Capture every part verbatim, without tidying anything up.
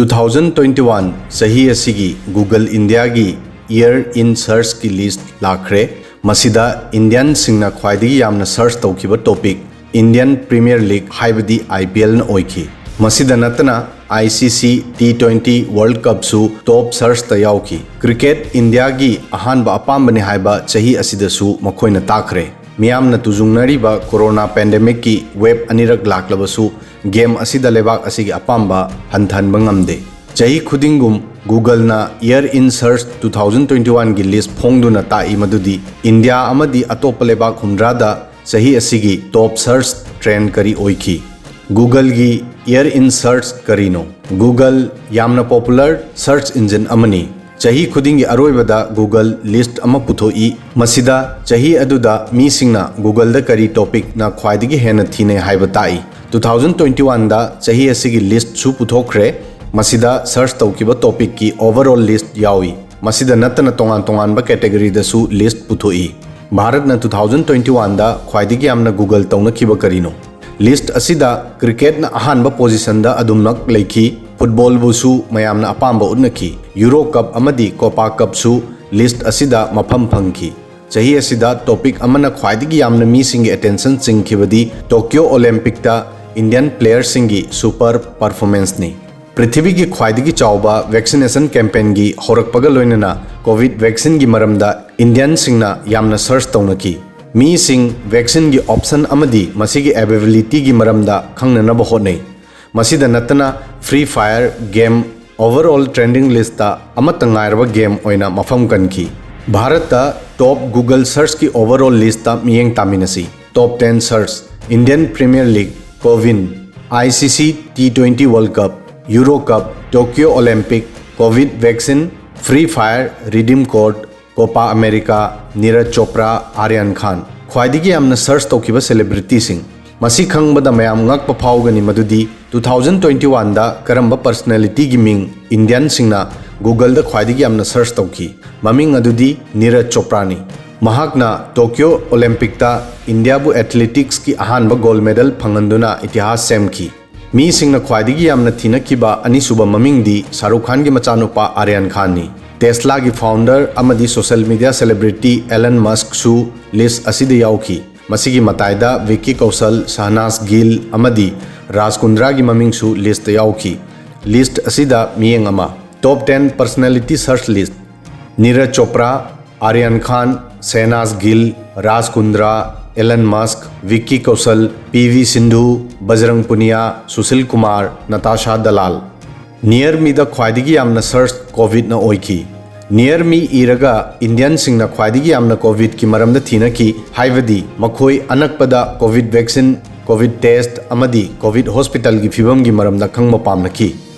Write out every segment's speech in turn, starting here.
Two thousand twenty one ꯆꯍꯤ ꯑꯁꯤꯒꯤ Google ꯏꯟꯗꯤꯌꯥꯒꯤ Year in Searchꯀꯤ ꯂꯤꯁ꯭ꯠ ꯂꯥꯛꯈ꯭ꯔꯦ꯫ ꯃꯁꯤꯗ ꯏꯟꯗꯤꯌꯟꯁꯤꯡꯅ ꯈ꯭ꯋꯥꯏꯗꯒꯤ ꯌꯥꯝꯅ ꯁꯔꯆ ꯇꯧꯈꯤꯕ ꯇꯣꯄꯤꯛ ꯏꯟꯗꯤꯌꯟ ꯄ꯭ꯔꯤꯃꯤꯌꯔ ꯂꯤꯒ ꯍꯥꯏꯕꯗꯤ IPLꯅ ꯑꯣꯏꯈꯤ꯫ ꯃꯁꯤꯗ ꯅꯠꯇꯅ ICC T twenty World Cupꯁꯨ ꯇꯣꯞ ꯁꯔꯆꯇ ꯌꯥꯎꯈꯤ꯫ ꯀ꯭ꯔꯤꯀꯦꯠ ꯏꯟꯗꯤꯌꯥꯒꯤ ꯑꯍꯥꯟꯕ ꯑꯄꯥꯝꯕꯅꯤ ꯍꯥꯏꯕ ꯆꯍꯤ ꯑꯁꯤꯗꯁꯨ ꯃꯈꯣꯏꯅ ꯇꯥꯛꯈ꯭ꯔꯦ꯫ ꯃꯤꯌꯥꯝꯅ ꯇꯨꯖꯨꯡꯅꯔꯤꯕ ꯀꯣꯔꯣꯅꯥ ꯄꯦꯟꯗꯦꯃꯤꯛꯀꯤ ꯋꯦꯕ ꯑꯅꯤꯔꯛ ꯂꯥꯛꯂꯕꯁꯨ ꯒꯦꯝ ꯑꯁꯤꯗ ꯂꯩꯕꯥꯛ ꯑꯁꯤꯒꯤ ꯑꯄꯥꯝꯕ ꯍꯟꯊꯍꯟꯕ ꯉꯝꯗꯦ꯫ ꯆꯍꯤ ꯈꯨꯗꯤꯡꯒꯨꯝ Googleꯅ Year in Search two thousand twenty ꯋꯥꯟꯒꯤ ꯂꯤꯁ꯭ꯠ ꯐꯣꯡꯗꯨꯅ ꯇꯥꯛꯏ ꯃꯗꯨꯗꯤ ꯏꯟꯗꯤꯌꯥ ꯑꯃꯗꯤ ꯑꯇꯣꯞꯄ ꯂꯩꯕꯥꯛ ꯍꯨꯝꯗ꯭ꯔꯥꯗ ꯆꯍꯤ ꯑꯁꯤꯒꯤ ꯇꯣꯞ ꯁꯔꯆ ꯇ꯭ꯔꯦꯟꯗ ꯀꯔꯤ ꯑꯣꯏꯈꯤ꯫ Googleꯒꯤ Year in Search ꯀꯔꯤꯅꯣ? Google ꯌꯥꯝꯅ ꯄꯣꯄꯨꯂꯔ ꯁꯔꯆ ꯏꯟꯖꯤꯟ ꯑꯃꯅꯤ꯫ ꯆꯍꯤ ꯈꯨꯗꯤꯡꯒꯤ ꯑꯔꯣꯏꯕꯗ Google ꯂꯤꯁ꯭ꯠ ꯑꯃ ꯄꯨꯊꯣꯛꯏ꯫ ꯃꯁꯤꯗ ꯆꯍꯤ ꯑꯗꯨꯗ ꯃꯤꯁꯤꯡꯅ Googleꯗ ꯀꯔꯤ ꯇꯣꯄꯤꯛꯅ ꯈ꯭ꯋꯥꯏꯗꯒꯤ ꯍꯦꯟꯅ ꯊꯤꯅꯩ ꯍꯥꯏꯕ ꯇꯥꯛꯏ꯫ ꯇꯨ ꯊꯥꯎꯖꯟ ꯇ꯭ꯋꯦꯟꯇꯤ ꯋꯥꯟꯗ ꯆꯍꯤ ꯑꯁꯤꯒꯤ ꯂꯤꯁ꯭ꯠꯁꯨ ꯄꯨꯊꯣꯛꯈ꯭ꯔꯦ꯫ ꯃꯁꯤꯗ ꯁꯔꯆ ꯇꯧꯈꯤꯕ ꯇꯣꯄꯤꯛꯀꯤ ꯑꯣꯚꯔꯑꯣꯜ ꯂꯤꯁ꯭ꯠ ꯌꯥꯎꯏ꯫ ꯃꯁꯤꯗ ꯅꯠꯇꯅ ꯇꯣꯉꯥꯟ ꯇꯣꯉꯥꯟꯕ ꯀꯦꯇꯦꯒꯣꯔꯤꯗꯁꯨ ꯂꯤꯁ꯭ꯠ ꯄꯨꯊꯣꯛꯏ꯫ ꯚꯥꯔꯠꯅ ꯇꯨ ꯊꯥꯎꯖꯟ ꯇ꯭ꯋꯦꯟꯇꯤ ꯋꯥꯟꯗ ꯈ꯭ꯋꯥꯏꯗꯒꯤ ꯌꯥꯝꯅ Google ꯇꯧꯅꯈꯤꯕ ꯀꯔꯤꯅꯣ? ꯂꯤꯁ꯭ꯠ ꯑꯁꯤꯗ ꯀ꯭ꯔꯤꯀꯦꯠꯅ ꯑꯍꯥꯟꯕ ꯄꯣꯖꯤꯁꯟꯗ ꯑꯗꯨꯝꯃꯛ ꯂꯩꯈꯤ꯫ ꯐꯨꯠꯕꯣꯜꯕꯨꯁꯨ ꯃꯌꯥꯝꯅ ꯑꯄꯥꯝꯕ ꯎꯠꯅꯈꯤ꯫ ꯌꯨꯔꯣ ꯀꯞ ꯑꯃꯗꯤ ꯀꯣꯄꯥ ꯀꯞꯁꯨ ꯂꯤꯁ꯭ꯠ ꯑꯁꯤꯗ ꯃꯐꯝ ꯐꯪꯈꯤ꯫ ꯆꯍꯤ ꯑꯁꯤꯗ ꯇꯣꯄꯤꯛ ꯑꯃꯅ ꯈ꯭ꯋꯥꯏꯗꯒꯤ ꯌꯥꯝꯅ ꯃꯤꯁꯤꯡꯒꯤ ꯑꯦꯇꯦꯟꯁꯟ ꯆꯤꯡꯈꯤꯕꯗꯤ ꯇꯣꯀꯤꯌꯣ ꯑꯣꯂꯦꯝꯄꯤꯛꯇ ꯏꯟꯗꯤꯌꯟ ꯄ꯭ꯂꯦꯌꯔꯁꯤꯡꯒꯤ ꯁꯨꯄꯔ ꯄꯔꯐꯣꯔꯃꯦꯟꯁꯅꯤ꯫ ꯄ꯭ꯔꯤꯊꯤꯕꯤꯒꯤ ꯈ꯭ꯋꯥꯏꯗꯒꯤ ꯆꯥꯎꯕ ꯚꯦꯛꯁꯤꯅꯦꯁꯟ ꯀꯦꯝꯄꯦꯟꯒꯤ ꯍꯧꯔꯛꯄꯒ ꯂꯣꯏꯅꯅ ꯀꯣꯚꯤꯗ ꯚꯦꯛꯁꯤꯟꯒꯤ ꯃꯔꯝꯗ ꯏꯟꯗꯤꯌꯟꯁꯤꯡꯅ ꯌꯥꯝꯅ ꯁꯔꯆ ꯇꯧꯅꯈꯤ꯫ ꯃꯤꯁꯤꯡ ꯚꯦꯛꯁꯤꯟꯒꯤ ꯑꯣꯞꯁꯟ ꯑꯃꯗꯤ ꯃꯁꯤꯒꯤ ꯑꯦꯚꯦꯕꯤꯂꯤꯇꯤꯒꯤ ꯃꯔꯝꯗ ꯈꯪꯅꯅꯕ ꯍꯣꯠꯅꯩ꯫ ꯃꯁꯤꯗ ꯅꯠꯇꯅ Free Fire game overall trending ꯂꯤꯁ꯭ꯠꯇ ꯑꯃꯠꯇ ꯉꯥꯏꯔꯕ ꯒꯦꯝ ꯑꯣꯏꯅ ꯃꯐꯝ ꯀꯟꯈꯤ꯫ ꯚꯥꯔꯠꯇ ꯇꯣꯞ Google ꯁꯔꯆꯀꯤ ꯑꯣꯚꯔꯑꯣꯜ ꯂꯤꯁ꯭ꯠꯇ ꯃꯤꯠꯌꯦꯡ ꯇꯥꯃꯤꯟꯅꯁꯤ꯫ Top ten search: Indian Premier League, CoWIN, ICC T twenty World Cup, Euro Cup, Tokyo Olympic, Covid vaccine, Free Fire, Redeem Code, Copa America, Neeraj Chopra, Aryan Khan. ꯈ꯭ꯋꯥꯏꯗꯒꯤ ꯌꯥꯝꯅ ꯁꯔꯆ ꯇꯧꯈꯤꯕ ꯁꯦꯂꯦꯕ꯭ꯔꯤꯇꯤꯁꯤꯡ꯫ ꯃꯁꯤ ꯈꯪꯕꯗ ꯃꯌꯥꯝ ꯉꯛꯄ ꯐꯥꯎꯒꯅꯤ ꯃꯗꯨꯗꯤ ꯇꯨ ꯊꯥꯎꯖꯟ ꯇ꯭ꯋꯦꯟꯇꯤ ꯋꯥꯟꯗ ꯀꯔꯝꯕ ꯄꯔꯁꯅꯦꯂꯤꯇꯤꯒꯤ ꯃꯤꯡ ꯏꯟꯗꯤꯌꯟꯁꯤꯡꯅ Googleꯗ ꯈ꯭ꯋꯥꯏꯗꯒꯤ ꯌꯥꯝꯅ ꯁꯔꯆ ꯇꯧꯈꯤ꯫ ꯃꯃꯤꯡ ꯑꯗꯨꯗꯤ ꯅꯤꯔꯖ ꯆꯣꯄ꯭ꯔꯥꯅꯤ꯫ ꯃꯍꯥꯛꯅ ꯇꯣꯀꯤꯌꯣ ꯑꯣꯂꯦꯝꯄꯤꯛꯇ ꯏꯟꯗꯤꯌꯥꯕꯨ ꯑꯦꯊꯂꯦꯇꯤꯛꯁꯀꯤ ꯑꯍꯥꯟꯕ ꯒꯣꯜꯗ ꯃꯦꯗꯜ ꯐꯪꯍꯟꯗꯨꯅ ꯏꯇꯤꯍꯥꯁ ꯁꯦꯝꯈꯤ꯫ ꯃꯤꯁꯤꯡꯅ ꯈ꯭ꯋꯥꯏꯗꯒꯤ ꯌꯥꯝꯅ ꯊꯤꯅꯈꯤꯕ ꯑꯅꯤꯁꯨꯕ ꯃꯃꯤꯡꯗꯤ ꯁꯥꯔꯨꯈ ꯈꯥꯟꯒꯤ ꯃꯆꯥꯅꯨꯄꯥ ꯑꯥꯔꯌꯥꯟ ꯈꯥꯟꯅꯤ꯫ ꯇꯦꯁꯂꯥꯒꯤ ꯐꯥꯎꯟꯗꯔ ꯑꯃꯗꯤ ꯁꯣꯁꯦꯜ ꯃꯤꯗꯤꯌꯥ ꯁꯦꯂꯦꯕ꯭ꯔꯤꯇꯤ ꯑꯦꯂꯟ ꯃꯁꯛꯁꯨ ꯂꯤꯁ꯭ꯠ ꯑꯁꯤꯗ ꯌꯥꯎꯈꯤ꯫ ꯃꯁꯤꯒꯤ ꯃꯇꯥꯏꯗ ꯚꯤꯛꯀꯤ ꯀꯧꯁꯜ, ꯁꯍꯅꯥꯖ ꯒꯤꯜ ꯑꯃꯗꯤ ꯔꯥꯖ ꯀꯨꯟꯗ꯭ꯔꯥꯒꯤ ꯃꯃꯤꯡꯁꯨ ꯂꯤꯁ꯭ꯠꯇ ꯌꯥꯎꯈꯤ꯫ ꯂꯤꯁ꯭ꯠ ꯑꯁꯤꯗ ꯃꯤꯠꯌꯦꯡ ꯑꯃ꯫ Top ten personality search list: Neeraj Chopra, Aryan ꯈꯥꯟ, ꯁꯦꯍꯅꯥꯖ ꯒꯤꯜ, ꯔꯥꯖ Kundra, Elon Musk, Vicky Kaushal, P V Sindhu, Bajrang Punia, Sushil Kumar, Natasha Dalal. Near Meꯗ ꯈ꯭ꯋꯥꯏꯗꯒꯤ ꯌꯥꯝꯅ search COVIDꯅ ꯑꯣꯏꯈꯤ꯫ Near Me ꯏꯔꯒ ꯏꯟꯗꯤꯌꯟꯁꯤꯡꯅ ꯈ꯭ꯋꯥꯏꯗꯒꯤ ꯌꯥꯝꯅ COVIDꯀꯤ ꯃꯔꯝꯗ ꯊꯤꯅꯈꯤ, ꯍꯥꯏꯕꯗꯤ ꯃꯈꯣꯏ ꯑꯅꯛꯄꯗ COVID vaccine, COVID test ꯑꯃꯗꯤ COVID hospitalꯒꯤ ꯐꯤꯕꯝꯒꯤ ꯃꯔꯝꯗ ꯈꯪꯕ ꯄꯥꯝꯅꯈꯤ꯫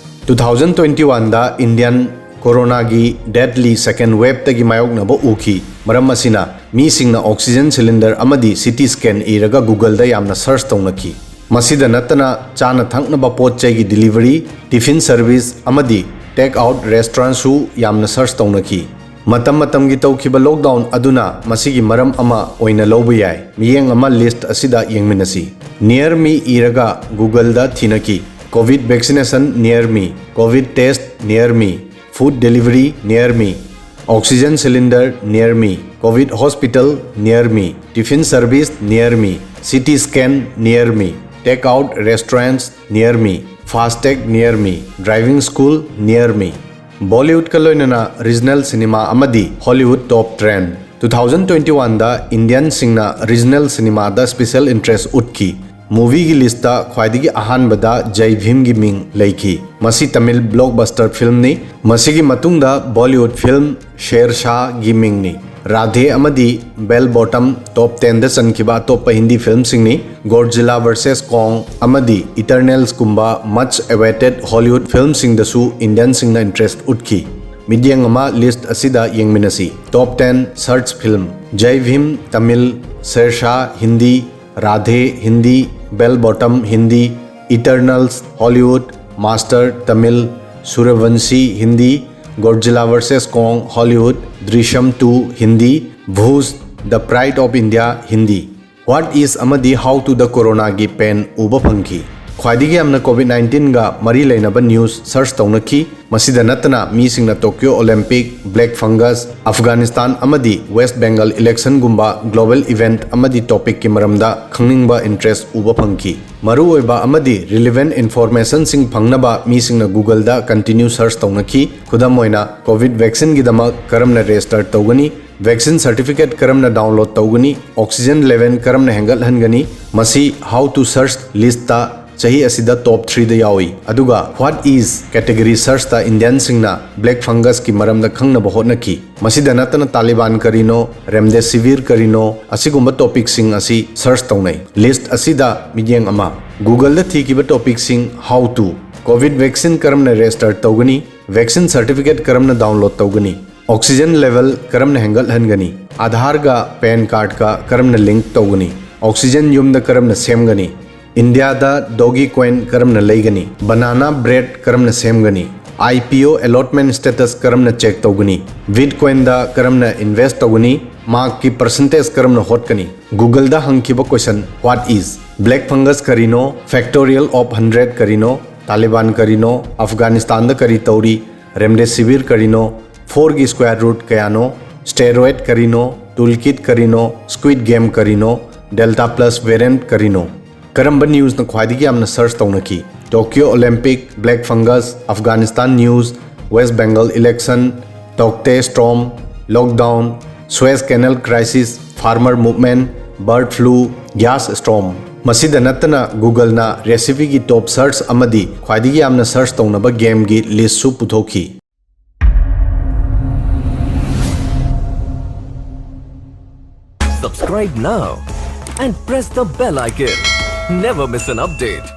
Two thousand twenty oneꯗ ꯏꯟꯗꯤꯌꯟ ꯀꯣꯔꯣꯅꯥꯒꯤ deadly second waveꯇꯒꯤ ꯃꯥꯌꯣꯛꯅꯕ ꯎꯈꯤ꯫ ꯃꯔꯝ ꯑꯁꯤꯅ ꯃꯤꯁꯤꯡꯅ oxygen cylinder ꯑꯃꯗꯤ CT scan ꯏꯔꯒ Googleꯗ ꯌꯥꯝꯅ search ꯇꯧꯅꯈꯤ꯫ ꯃꯁꯤꯗ ꯅꯠꯇꯅ ꯆꯥꯅ ꯊꯛꯅꯕ ꯄꯣꯠ ꯆꯩꯒꯤ delivery, tiffin service ꯑꯃꯗꯤ take out restaurantꯁꯨ ꯌꯥꯝꯅ search ꯇꯧꯅꯈꯤ꯫ ꯃꯇꯝ ꯃꯇꯝꯒꯤ ꯇꯧꯈꯤꯕ lockdown ꯑꯗꯨꯅ ꯃꯁꯤꯒꯤ ꯃꯔꯝ ꯑꯃ ꯑꯣꯏꯅ ꯂꯧꯕ ꯌꯥꯏ꯫ ꯃꯤꯠꯌꯦꯡ ꯑꯃ list ꯑꯁꯤꯗ ꯌꯦꯡꯃꯤꯟꯅꯁꯤ꯫ Near Me ꯏꯔꯒ Googleꯗ ꯊꯤꯅꯈꯤ꯫ COVID vaccination near me, COVID test near me, food delivery near me, oxygen cylinder near me, COVID hospital near me, tiffin service near me, CT scan near me, take out restaurants near me, FASTag near me, driving school near me꯫ Bollywoodꯀ ꯂꯣꯏꯅꯅ regional cinema ꯑꯃꯗꯤ Hollywood top ten꯫ Two thousand twenty oneꯗ ꯏꯟꯗꯤꯌꯟꯁꯤꯡꯅ regional cinemaꯗ special interest ꯎꯠꯈꯤ꯫ Movieꯒꯤ listꯇ ꯈ꯭ꯋꯥꯏꯗꯒꯤ ꯑꯍꯥꯟꯕꯗ ꯖꯩ ꯚꯤꯝꯒꯤ ꯃꯤꯡ ꯂꯩꯈꯤ꯫ ꯃꯁꯤ Tamil blockbuster filmꯅꯤ꯫ ꯃꯁꯤꯒꯤ ꯃꯇꯨꯡꯗ Bollywood film ꯁꯦꯔ ꯁꯥꯍꯒꯤ ꯃꯤꯡꯅꯤ꯫ ꯔꯥꯙꯦ ꯑꯃꯗꯤ ꯕꯦꯜ ꯕꯣꯇꯝ top tenꯗ ꯆꯟꯈꯤꯕ ꯑꯇꯣꯞꯄ ꯍꯤꯟꯗꯤ filmꯁꯤꯡꯅꯤ꯫ Godzilla versus Kong ꯑꯃꯗꯤ Eternalsꯀꯨꯝꯕ much awaited Hollywood filmꯁꯤꯡꯗꯁꯨ ꯏꯟꯗꯤꯌꯟꯁꯤꯡꯅ interest ꯎꯠꯈꯤ꯫ ꯃꯤꯠꯌꯦꯡ ꯑꯃ list ꯑꯁꯤꯗ ꯌꯦꯡꯃꯤꯟꯅꯁꯤ꯫ Top ten search film: ꯖꯩ Vim, Tamil, Sher Shah, Hindi, Radhe, Hindi, bell ꯕꯣꯇꯝ, Hindi, Eternals, Hollywood, Master, Tamil, ꯁꯨꯔ꯭ꯌꯕꯟꯁꯤ, Hindi, Godzilla versus Kong, Hollywood, Drishyam two, Hindi, Bhooj, The Pride of India, Hindi. What is ꯑꯃꯗꯤ How to the Coronaꯒꯤ pen ꯎꯕ ꯐꯪꯈꯤ꯫ ꯈ꯭ꯋꯥꯏꯗꯒꯤ ꯌꯥꯝꯅ COVID nineteenꯒ ꯃꯔꯤ ꯂꯩꯅꯕ news search ꯇꯧꯅꯈꯤ꯫ ꯃꯁꯤꯗ ꯅꯠꯇꯅ ꯃꯤꯁꯤꯡꯅ Tokyo Olympic, black fungus, Afghanistan ꯑꯃꯗꯤ West Bengal electionꯒꯨꯝꯕ global event ꯑꯃꯗꯤ topicꯀꯤ ꯃꯔꯝꯗ ꯈꯪꯅꯤꯡꯕ interest ꯎꯕ ꯐꯪꯈꯤ꯫ ꯃꯔꯨꯑꯣꯏꯕ ꯑꯃꯗꯤ relevant informationꯁꯤꯡ ꯐꯪꯅꯕ ꯃꯤꯁꯤꯡꯅ Googleꯗ continue search ꯇꯧꯅꯈꯤ꯫ ꯈꯨꯗꯝ ꯑꯣꯏꯅ, COVID vaccineꯒꯤꯗꯃꯛ ꯀꯔꯝꯅ register ꯇꯧꯒꯅꯤ, vaccine certificate ꯀꯔꯝꯅ download ꯇꯧꯒꯅꯤ, oxygen level ꯀꯔꯝꯅ ꯍꯦꯟꯒꯠꯍꯟꯒꯅꯤ, ꯃꯁꯤ How to Search listꯇ ꯆꯍꯤ ꯑꯁꯤꯗ top threeꯗ ꯌꯥꯎꯏ꯫ ꯑꯗꯨꯒ What is category searchꯇ Indianꯁꯤꯡꯅ black fungusꯀꯤ ꯃꯔꯝꯗ ꯈꯪꯅꯕ ꯍꯣꯠꯅꯈꯤ꯫ ꯃꯁꯤꯗ ꯅꯠꯇꯅ Taliban ꯀꯔꯤꯅꯣ, Remdesivir ꯀꯔꯤꯅꯣ, ꯑꯁꯤꯒꯨꯝꯕ topicꯁꯤꯡ ꯑꯁꯤ search ꯇꯧꯅꯩ꯫ List ꯑꯁꯤꯗ ꯃꯤꯠꯌꯦꯡ ꯑꯃ꯫ Googleꯗ ꯊꯤꯈꯤꯕ topicꯁꯤꯡ: How to, COVID vaccine ꯀꯔꯝꯅ register ꯇꯧꯒꯅꯤ, vaccine certificate ꯀꯔꯝꯅ download ꯇꯧꯒꯅꯤ, oxygen level ꯀꯔꯝꯅ ꯍꯦꯟꯒꯠꯍꯟꯒꯅꯤ, Aadhaarꯒ PAN cardꯀ ꯀꯔꯝꯅ link ꯇꯧꯒꯅꯤ, oxygen ꯌꯨꯝꯗ ꯀꯔꯝꯅ ꯁꯦꯝꯒꯅꯤ, ꯏꯟꯗꯤꯌꯥꯗ Dogecoin ꯀꯔꯝꯅ ꯂꯩꯒꯅꯤ, banana bread ꯀꯔꯝꯅ ꯁꯦꯝꯒꯅꯤ, IPO allotment status ꯀꯔꯝꯅ check ꯇꯧꯒꯅꯤ, Bitcoinꯗ ꯀꯔꯝꯅ invest ꯇꯧꯒꯅꯤ, markꯀꯤ percentage ꯀꯔꯝꯅ ꯍꯣꯠꯀꯅꯤ꯫ Googleꯗ ꯍꯪꯈꯤꯕ question: What is, black fungus ꯀꯔꯤꯅꯣ, factorial of hundred ꯀꯔꯤꯅꯣ, Taliban ꯀꯔꯤꯅꯣ, Afghanistanꯗ ꯀꯔꯤ ꯇꯧꯔꯤ, Remdesivir ꯀꯔꯤꯅꯣ, fourꯒꯤ square root ꯀꯌꯥꯅꯣ, steroid ꯀꯔꯤꯅꯣ, toolkit ꯀꯔꯤꯅꯣ, squid game ꯀꯔꯤꯅꯣ, Delta plus variant ꯀꯔꯤꯅꯣ꯫ ꯀꯔꯝꯕ newsꯅ ꯈ꯭ꯋꯥꯏꯗꯒꯤ ꯌꯥꯝꯅ search ꯇꯧꯅꯈꯤ? Tokyo Olympic, black fungus, Afghanistan news, West Bengal election, Taukte storm, lockdown, Suez Canal crisis, farmer movement, bird flu, gas storm꯫ ꯃꯁꯤꯗ ꯅꯠꯇꯅ Googleꯅ recipeꯒꯤ top search ꯑꯃꯗꯤ ꯈ꯭ꯋꯥꯏꯗꯒꯤ ꯌꯥꯝꯅ search ꯇꯧꯅꯕ gameꯒꯤ listꯁꯨ ꯄꯨꯊꯣꯛꯈꯤ꯫ Subscribe now and press the bell icon. Never miss an update.